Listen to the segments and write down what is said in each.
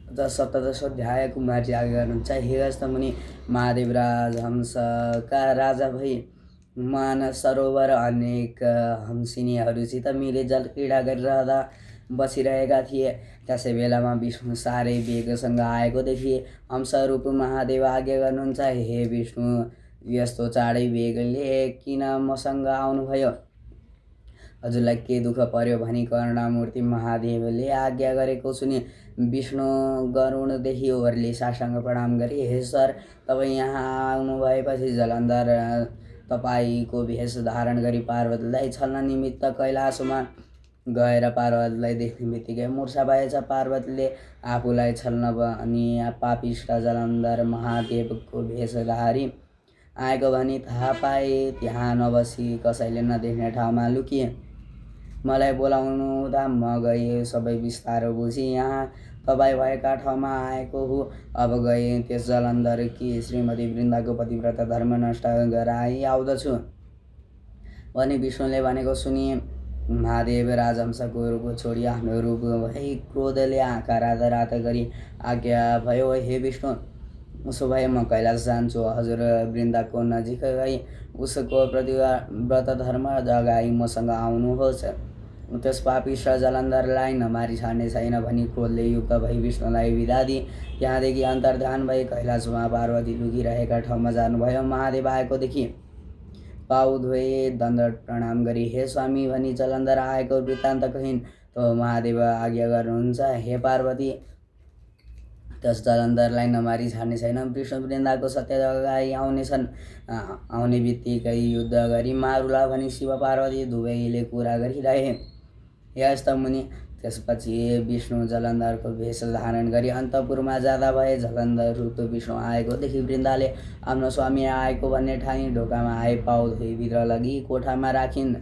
सप्तदश अध्याय कुमारजी आगे गर्नुहुन्छ। हे हस्तमुनि महादेवराज हंसका राजा भई मानस सरोवर अनेक हंसिनीहरूसित मिले जल क्रीडा गरिरहँदा बसिरहेका थिए। त्यसै बेलामा विष्णु साह्रै वेगसँग आएको देखिए। हंसरूप महादेव आज्ञा गर्नुहुन्छ, हे विष्णु, यस्तो चाँडै वेगले किन मसँग आउनुभयो? हजुरलाई के दुःख पर्यो भनी करुणामूर्ति महादेवले आज्ञा गरेको सुनि विष्णु गरुडदेखि ओर्ली साष्टाङ्ग प्रणाम गरे। हे सर, तपाईँ यहाँ आउनु भएपछि जलन्धर तपाईँको भेष धारण गरी पार्वतीलाई छल्न निमित्त कैलाशमा गएर पार्वतीलाई देख्ने बित्तिकै मुर्छा भएछ। पार्वतीले आफूलाई छल्न भनी पापिष्ट जलन्धर महादेवको भेषधारी आएको भनी थाहा पाए। त्यहाँ नबसी कसैले नदेख्ने ठाउँमा लुकिए। मलाई बोलाउनु हुँदा म गएँ, सबै विस्तार बुझी यहाँ तपाईँ भएका ठाउँमा आएको हुँ। अब गएँ त्यस जलन्धर कि श्रीमती वृन्दाको पतिव्रता धर्म नष्ट गराई आउँदछु भनी विष्णुले भनेको सुनि महादेव राजहंसको रूप छोडी आफ्नो रूप भई क्रोधले आँखा राता गरी आज्ञा भयो, हे विष्णु, उसो भए म कैलाश जान्छु। हजुर वृन्दाको नजिक गई उसको प्रतिव्रत धर्म जगाई मसँग आउनुहोस्। त्यस पापिष्ट जलन्धरलाई नमारी छाड्ने छैन भनी क्रोधले युक्त भई विष्णुलाई बिदा दिए। त्यहाँदेखि अन्तर्धान भई कैलाशमा पार्वती लुकिरहेका ठाउँमा जानुभयो। महादेव आएको देखि पाउ धोए, दण्डवत प्रणाम गरी हे स्वामी भनी जलन्धर आएको वृत्तान्त कहिन्। तो महादेव आज्ञा गर्नुहुन्छ, हे पार्वती, त्यस जलन्धरलाई नमारी छाड्ने छैन। विष्णु वृन्दाको सत्य जगाई आउनेछन्। आउने बित्तिकै युद्ध गरी मारुला भनी शिव पार्वती दुवैले कुरा गरिरहे। हे हस्तमुनि, त्यसपछि विष्णु जलन्धरको भेष धारण गरी अन्तपुरमा जाँदा भए जलन्धर रूप विष्णु आएको देखि वृन्दाले आफ्नो स्वामी आएको भन्ने ठानी ढोकामा आए, पाउ धोई भित्र लगी कोठामा राखिन्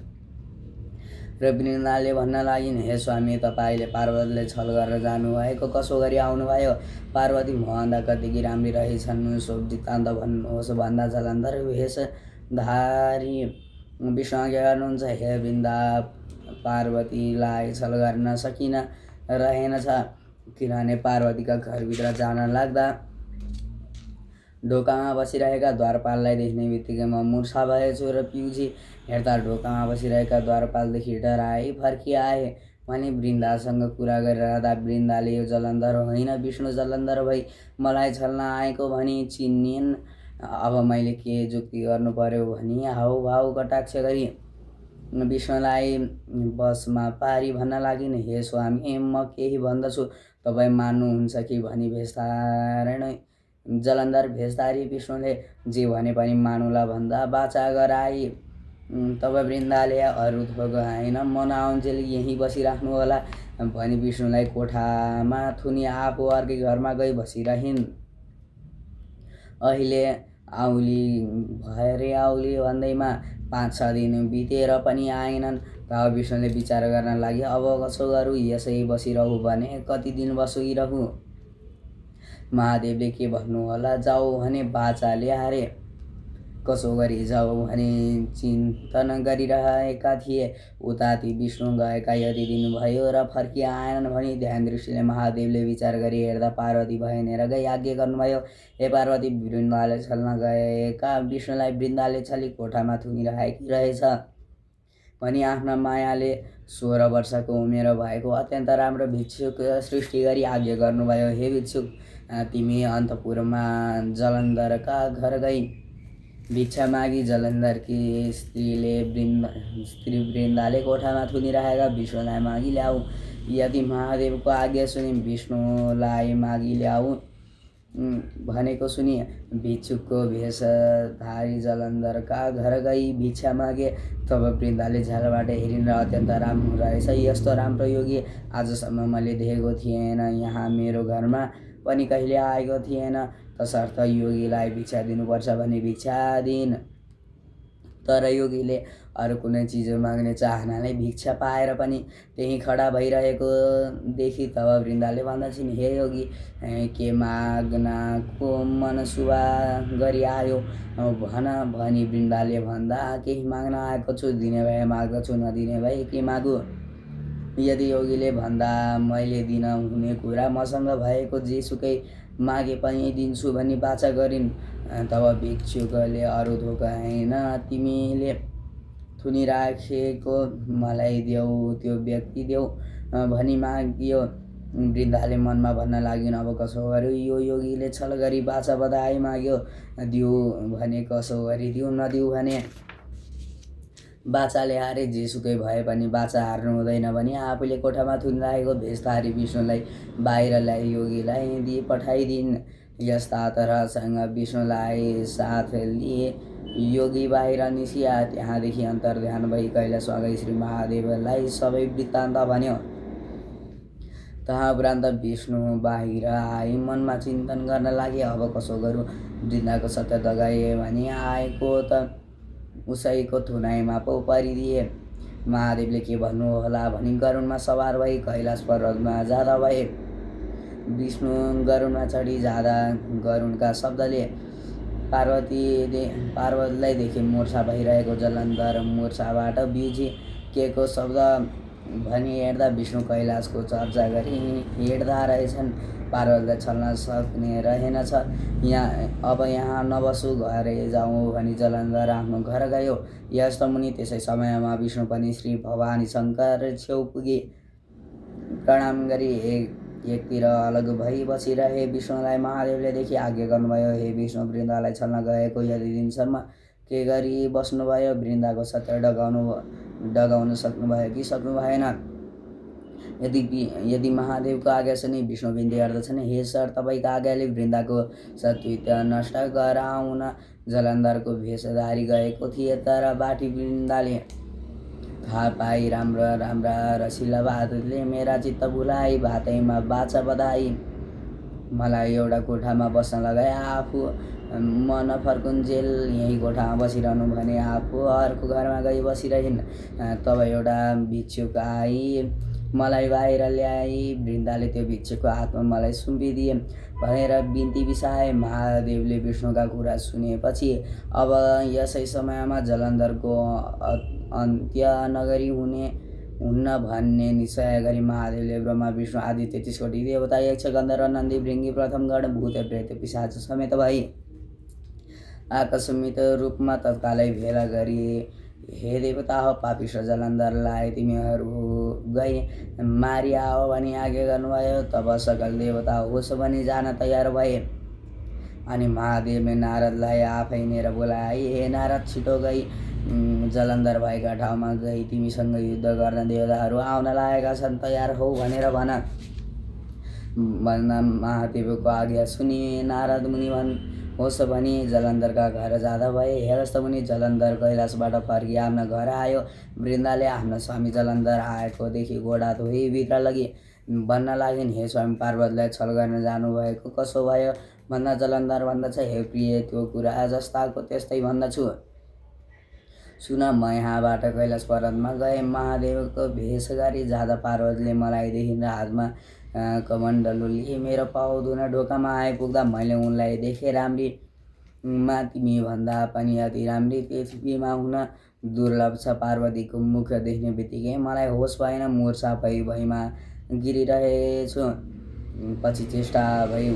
र वृन्दाले भन्न लागिन्, हे स्वामी, तपाईँले पार्वतीले छल गरेर जानुभएको कसो गरी आउनुभयो? पार्वती मभन्दा कतिकी राम्री रहेछन्, सो वृत्तान्त भन्नुहोस् भन्दा जलन्धर भेषधारी विष्णु आज्ञा गर्नुहुन्छ, हे वृन्दा, पार्वतीलाई छल गर्न सकिन रहेनछ, किनभने पार्वतीका घरभित्र जान लाग्दा ढोकामा बसिरहेका द्वारपाललाई देख्ने बित्तिकै म मुर्छा भएछु र पिउजी हेर्दा ढोकामा बसिरहेका द्वारपालदेखि डराई फर्किआए भनी वृन्दासँग कुरा गरिरहँदा वृन्दाले यो जलन्धर होइन, विष्णु जलन्धर भई मलाई छल्न आएको भनी चिनिन्। अब मैले के जुक्ति गर्नु पर्यो भनी हाउभाउ कटाक्ष गरी विष्णुलाई बसमा पारी भन्न लागिन्, हे स्वामी, म केही भन्दछु, तपाईँ मान्नुहुन्छ कि भनी भेषधारण जलन्धर भेषधारी विष्णुले जे भने पनि मानुला भन्दा बाचा गराई। तब वृन्दाले अरू थोक होइन, म नआउन्जेल यहीँ बसिराख्नु होला भनी विष्णुलाई कोठामा थुनी आफू अर्कै घरमा गई बसिरहिन्। अहिले आउली भरे आउली भन्दैमा 5-6 दिन बितेर पनि आएनन्। तब विष्णुले विचार गर्न लागि, अब कसो गरौँ, यसै बसिरहु भने कति दिन बसिरहु? महादेवले के भन्नु होला, जाऊ भने बाचाले हारे, कसो गरी जाऊ भने चिन्तन गरिरहेका थिए। उताति विष्णु गएका यति दिन भयो र फर्किआएनन् भनी ध्यान दृष्टिले महादेवले विचार गरी हेर्दा पार्वती भयनेर गई आज्ञा गर्नुभयो, हे पार्वती, वृन्दाले छल्न गएका विष्णुलाई वृन्दाले छली कोठामा थुनिरहेकी रहेछ भनी आफ्ना मायाले 16 वर्षको उमेर भएको अत्यन्त राम्रो भिक्षुक सृष्टि गरी आज्ञा गर्नुभयो। हे भिक्षुक, तिमी अन्तपुरमा जलन्धरका घर गई भिक्षा मागी जलन्धरकी स्त्री वृन्दाले कोठामा थुनिरहेका विष्णुलाई मागी ल्याऊ। यदि महादेवको आज्ञा सुनि विष्णुलाई मागी ल्याऊ भनेको सुनि भिक्षुकको भेषधारी जलन्धरका घर गई भिक्षा मागे। तब वृन्दाले झ्यालबाट हेरिन् र अत्यन्त राम्रो रहेछ, यस्तो राम्रो योगी आजसम्म मैले देखेको थिएन, यहाँ मेरो घरमा पनि कहिले आएको थिएन, तसर्थ योगीलाई भिक्षा दिनुपर्छ भनी भिक्षा दिइन्। तर योगीले अरू कुनै चिज माग्ने चाहनाले भिक्षा पाएर पनि त्यहीँ खडा भइरहेको देखि तब वृन्दाले भन्दछिन्, हे योगी, के माग्नको मनसुवा गरी आयो भन भनी वृन्दाले भन्दा, केही माग्न आएको छु, दिने भए माग्दछु, नदिने भए के मागु? यदि योगीले भन्दा मैले दिन हुने कुरा मसँग भएको जेसुकै मागे पनि दिन्छु भनी बाचा गरिन्। तब भिक्षुकले अरू धोका होइन तिमीले थुनिराखेको मलाई देऊ, त्यो व्यक्ति देऊ भनी माग्यो। वृन्दाले मनमा भन्न लागिन्, अब कसो गर्यो? यो योगीले छल गरी बाचा बधाई माग्यो। दिउ भने कसो गरी दिउ, नदिउ भने बाचाले हारे। जेसुकै भए पनि बाचा हार्नु हुँदैन भनी आफूले कोठामा थुनिराखेको भेषधारी विष्णुलाई बाहिर ल्याई योगीलाई दिई पठाइदिन्। यस्ता तरहसँग विष्णुलाई साथ लिए योगी बाहिर निस्किया। त्यहाँदेखि अन्तर्ध्यान भई कैलाशमा गई श्री महादेवलाई सबै वृत्तान्त भन्यो। तहाँ विष्णु बाहिर आई मनमा चिन्तन गर्न लागे, अब कसो गरौँ? वृन्दाको सत्य दगाए भनी आएको त उसैको थुनाइमा पो परिदिए। महादेवले के भन्नु होला भनी गरुडमा सवार भई कैलाश पर्वतमा जाँदा भए। विष्णु गरुडमा चढी जाँदा गरुडका शब्दले पार्वतीलाई देखे। मुर्छा भइरहेको जलन्धर मुर्छाबाट बिउजिएको शब्द भनी हेर्दा विष्णु कैलाशको चर्चा गरी हिँड्दा रहेछन्। पार्वतीलाई छल्न सक्ने रहेनछ। अब यहाँ नबसु, घरै जाउँ भनी जलन्धर आफ्नो घर गयो। यस्तो मुनि त्यसै समयमा विष्णु पनि श्री भवानी शङ्कर छेउ पुगे। प्रणाम गरी एकतिर अलग भई बसिरहे विष्णुलाई महादेवले देखि आज्ञा गर्नुभयो, हे विष्णु, वृन्दालाई छल्न गएको यति दिनसम्म के गरी बस्नुभयो? वृन्दाको सत्य डगाउन सक्नुभयो कि सक्नु भएन? यदि महादेवको आज्ञा छ नि विष्णु बिन्ती गर्दछन्, हे सर, तपाईँको आज्ञाले वृन्दाको सत्वित्व नष्ट गराउन जलन्धरको भेषधारी गएको थिए। तर बाटी वृन्दाले थाहा पाई राम्रा रसिला भातले मेरा चित्त भुलाई। भातैमा बाचा बधाई मलाई एउटा कोठामा बस्न लगाए। आफू म नफर्कुन्जेल यही कोठामा बसिरहनु भने आफू अर्को घरमा गई बसिरहन्। तब एउटा भिक्षुक आई मलाई बाहिर ल्याई। वृन्दाले त्यो भिक्षुकको हातमा मलाई सुम्पिदिए भनेर बिन्ती बिसाए। महादेवले विष्णुका कुरा सुनेपछि अब यसै समयमा जलन्धरको अन्त्य नगरी हुन्न भन्ने निश्चय गरी महादेवले ब्रह्मा विष्णु आदि 33 कोटी देवता, यक्ष, गन्धर्व, नन्दी, भृङ्गी, प्रथम गण, भूत, प्रेत, पिशाच समेत भई आकस्मिक रूपमा तत्कालै भेला गरी, हे देवता हो, पापिष्ट जलन्धरलाई तिमीहरू गई मारि आओ भनी आज्ञा गर्नुभयो। तब सकल देवता होस् भनी जान तयार भए। अनि महादेवले नारदलाई आफै लिएर बोलाए, हे नारद, छिटो गई जलन्धर भएका ठाउँमा गई तिमीसँग युद्ध गर्न देवताहरू आउन लागेका छन्, तयार हौ भनेर भन। महादेवको आज्ञा सुनि नारद मुनि होस् भनी जलन्धरका घर जाँदा भए। हेरस्त मुनि जलन्धर कैलाशबाट फर्की आफ्नो घर आयो। वृन्दाले आफ्नो स्वामी जलन्धर आएको देखि गोडा धोई भित्र लगी भन्न लागिन्, हे स्वामी, पार्वतीलाई छल गर्न जानुभएको कसो भयो? भन्दा जलन्धर भन्दछ, हे प्रिय, त्यो कुरा जस्ताको त्यस्तै भन्दछु। सुन, म यहाँबाट कैलाश पर्वतमा गए महादेवको भेष गरी जाँदा पार्वतीले मलाई देखिन् र हातमा कमण्डलु लिए मेरो पाउ धुन ढोकामा आइपुग्दा मैले उनलाई देखेँ। राम्रीमा तिमी भन्दा पनि अति राम्री पृथ्वीमा हुन दुर्लभ छ। पार्वतीको मुख देख्ने बित्तिकै मलाई होस भएन, मुर्छा भैमा गिरिरहेछु। पछि चेष्टा भई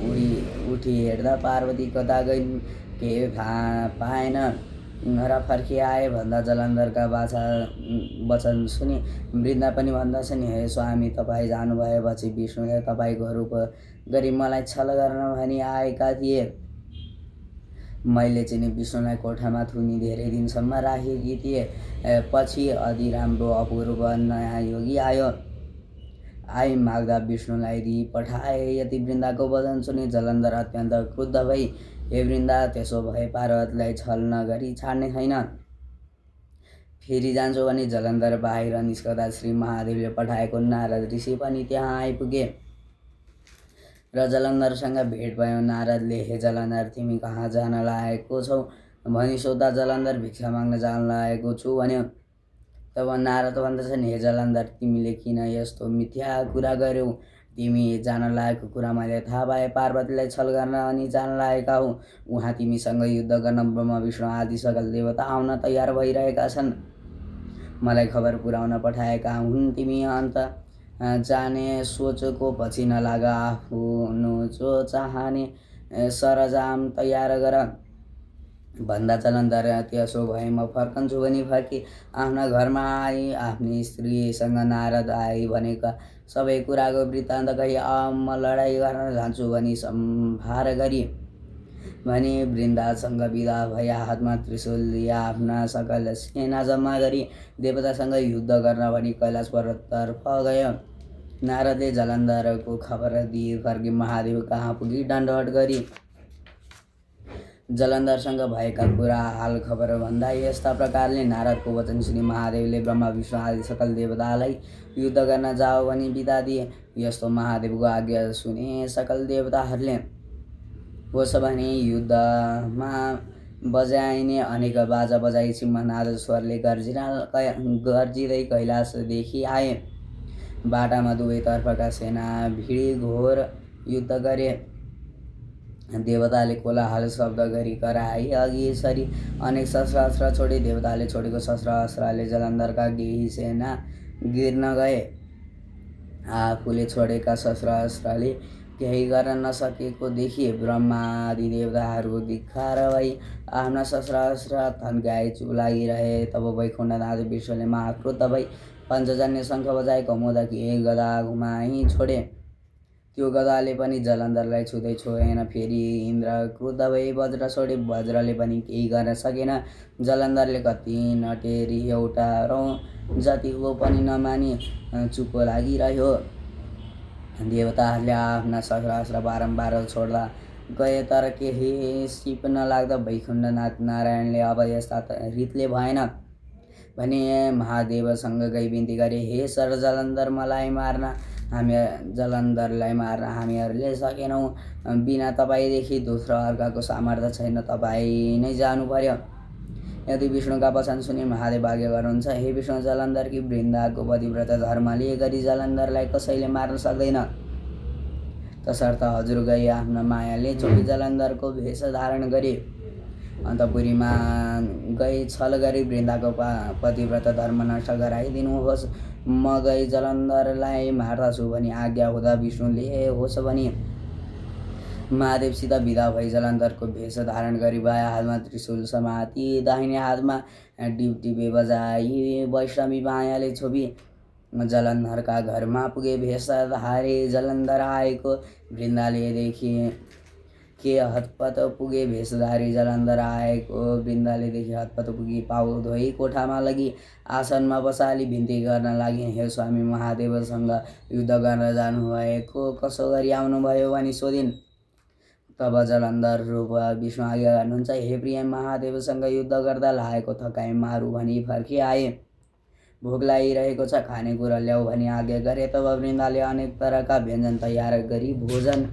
उठी हेर्दा पार्वती कता गइन् के थाहा पाएन र फर्किआए। भन्दा जलन्धरका वचन सुनि वृन्दा पनि भन्दछन्, हे स्वामी, तपाईँ जानुभएपछि विष्णुले तपाईँको रूप गरी मलाई छल गर्न भनी आएका थिए। मैले चाहिँ विष्णुलाई कोठामा थुनी धेरै दिनसम्म राखेकी थिएँ। पछि अति राम्रो अपूर्व नयाँ योगी आई माग्दा विष्णुलाई दिई पठाए। यति वृन्दाको वचन सुनि जलन्धर अत्यन्त क्रुद्ध भई, हे वृन्दा, त्यसो भए पार्वतीलाई छल नगरी छाड्ने छैन, फेरि जान्छु भनी जलन्धर बाहिर निस्कदा श्री महादेवले पठाएको नारद ऋषि पनि त्यहाँ आइपुगे र जलन्धरसँग भेट भयो। नारदले, हे जलन्धर, तिमी कहाँ जान लागेको छौ भनी सोद्धा जलन्धर भिक्षा माग्न जान लागेको छु भन्यो। तब नारद भन्दछन्, हे जलन्धर, तिमीले किन यस्तो मिथ्या कुरा गर्यौ? तिमी जान लागेको कुरा मैले थाहा पाएँ। पार्वतीलाई छल गर्न अनि जान लागेका हौ। उहाँ तिमीसँग युद्ध गर्न ब्रह्मा विष्णु आदि सकल देवता आउन तयार भइरहेका छन्। मलाई खबर पुर्याउन पठाएका हुन्। तिमी अन्त जाने सोचको पछि नलाग आफ्नो जो चाहने सरजाम तयार गर भन्दा जलन्धर त्यसो भए म फर्कन्छु भनी फर्की आफ्ना घरमा आई आफ्नी स्त्रीसँग नारद आई भनेका सबै कुराको वृत्तान्त कही म लडाइँ गर्न जान्छु भनी सम्भार गरी भने वृन्दासँग विदा भए हातमा त्रिशूल लिए आफ्ना सकल सेना जम्मा गरी देवतासँग युद्ध गर्न भनी कैलाश पर्वततर्फ गयो। नारदले जलन्धरको खबर दिई फर्की महादेव कहाँ पुगी दण्डवट गरी जलन्धरसँग भएका कुरा हाल खबर भन्दा यस्ता प्रकारले नारदको वचन सुनि महादेवले ब्रह्मा विष्णु आदि सकल देवतालाई युद्ध गर्न जाओ भनी बिदा दिए। यस्तो महादेवको आज्ञा सुने सकल देवताहरूले होस् भने युद्धमा बजाइने अनेक बाजा बजाई सिंहनाद स्वरले गर्जिँदै कैलाशदेखि आए। बाटामा दुवैतर्फका सेना भिडी घोर युद्ध गरे। देवताले कोलाहल शब्द गरी कराई अघि सरी अनेक शस्त्रास्त्र छोडे। देवताले छोडेको शस्त्रास्त्रले जलन्धरका केही सेना गिर्न गए। आफूले छोडेका शस्त्रास्त्रले केही गर्न नसकेको देखि ब्रह्मा आदि देवताहरू धिक्कार भई आफ्ना शस्त्रास्त्र थन्काई चुप लागिरहे। तब वैकुण्ठनाथ विष्णुले महाक्रुद्ध भई पञ्चजन्य शङ्ख बजाई कमोदकी गदा घुमाई छोडे। त्यो गदाले पनि जलन्धरलाई छुँदै छोएन। फेरि इन्द्र क्रुद्ध भई वज्र छोडे। वज्रले पनि केही गर्न सकेन। जलन्धरले कति नटेरी एउटा रौँ जतिको पनि नमानी चुप लागिरह्यो। देवताहरूले आफ्ना शस्त्रास्त्र बारम्बार छोड्दा गए तर केही सिप नलाग्दा वैकुण्ठनाथ नारायणले अब यस्ता रितले भएन भने महादेवसँग गई बिन्ती गरे, हे सर जलन्धरलाई मार्न हामीहरूले सकेनौँ। बिना तपाईँदेखि दोस्रो अर्काको सामर्थ्य छैन, तपाईँ नै जानु पर्यो। यदि विष्णुका वचन सुनि महादेव आज्ञा गर्नुहुन्छ, हे विष्णु जलन्धरकी वृन्दाको पतिव्रत धर्मले गरी जलन्धरलाई कसैले मार्न सक्दैन। तसर्थ हजुर गई आफ्ना मायाले छोडी जलन्धरको भेष धारण गरे अन्तपुरीमा गई छल गरी वृन्दाको पतिव्रत धर्म नष्ट गराइदिनुहोस्। म गई जलन्धरलाई मार्दछु भनी आज्ञा हुँदा विष्णुले होस् भनी महादेवसित विदा भई जलन्धरको भेष धारण गरी बायाँ हातमा त्रिशूल समाती दाहिने हातमा टिपटिपे बजाई वैष्णवी मायाले छोपी जलन्धरका घरमा पुगे। भेषधारी जलन्धर आएको वृन्दाले देखि के हतपत पुगे। भेषधारी जलन्धर आएको वृन्दाले देखि हतपत पुगी पाउ धोई कोठामा लगी आसनमा बसाली बिन्ती गर्न लागि, हे स्वामी महादेवसँग युद्ध गर्न जानुभएको कसो गरी आउनुभयो भनी सोधिन्। तब जलन्धर रूप विष्णु आज्ञा गर्नुहुन्छ, हे प्रिय महादेवसँग युद्ध गर्दा लागेको थकाइ मारु भनी फर्की आए। भोक लागिरहेको छ, खानेकुरा ल्याऊ भनी आज्ञा गरे। तब वृन्दाले अनेक तरका व्यञ्जन तयार गरी भोजन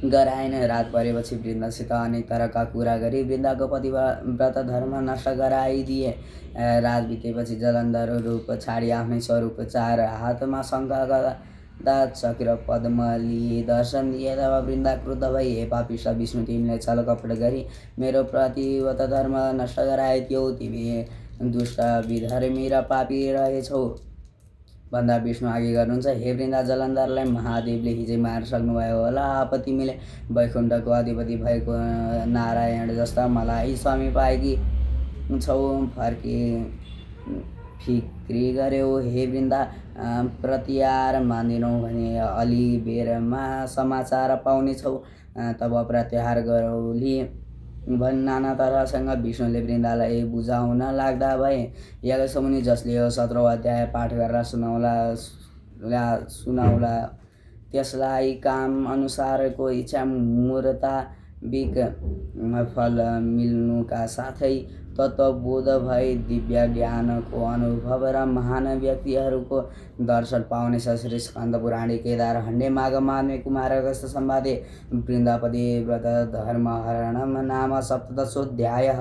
गराएन। रात परेपछि वृन्दासित अनेक तरका कुरा गरी वृन्दाको पतिव्रत धर्म नष्ट गराइदिए। रात बितेपछि जलन्धर रूप छाडी आफ्नै स्वरूप चार हातमा शङ्ख गदा चक्र पद्म लिई दर्शन दिए। तब वृन्दा क्रुद्ध भई, हे पापिष्ट विष्णु, तिमीले छलकपट गरी मेरो पतिव्रत धर्म नष्ट गराइदियौ। तिमी दुष्ट विधर्मी र पापी रहेछौ भन्दा विष्णु आज्ञा गर्नुहुन्छ, हे वृन्दा जलन्धरलाई महादेवले हिजै मार सक्नुभयो होला। अब तिमीले वैकुण्ठको अधिपति भएको नारायण जस्ता मलाई स्वामी पाएकी छौ, फर्की फिक्री गर्यौ। हे वृन्दा प्रत्याहार मान्दिनौ भने अलि बेरमा समाचार पाउनेछौ। तब प्रत्याहार गरौली भन् नाना तरहसँग विष्णुले वृन्दालाई बुझाउन लाग्दा भए। याज्ञसमुनि जसले 17औं अध्याय पाठ गरेर सुनाउला त्यसलाई काम अनुसारको इच्छा मुताबिक फल मिल्नुका साथै तत्त्वबोध भई दिव्य ज्ञानको अनुभव र महान व्यक्तिहरूको दर्शन पाउनेछ। श्री स्कन्द पुराणे केदार हण्डे माघ माध्मे कुमारगस्त संवादे वृन्दापति व्रत धर्महरणम नाम 17दशोऽध्यायः।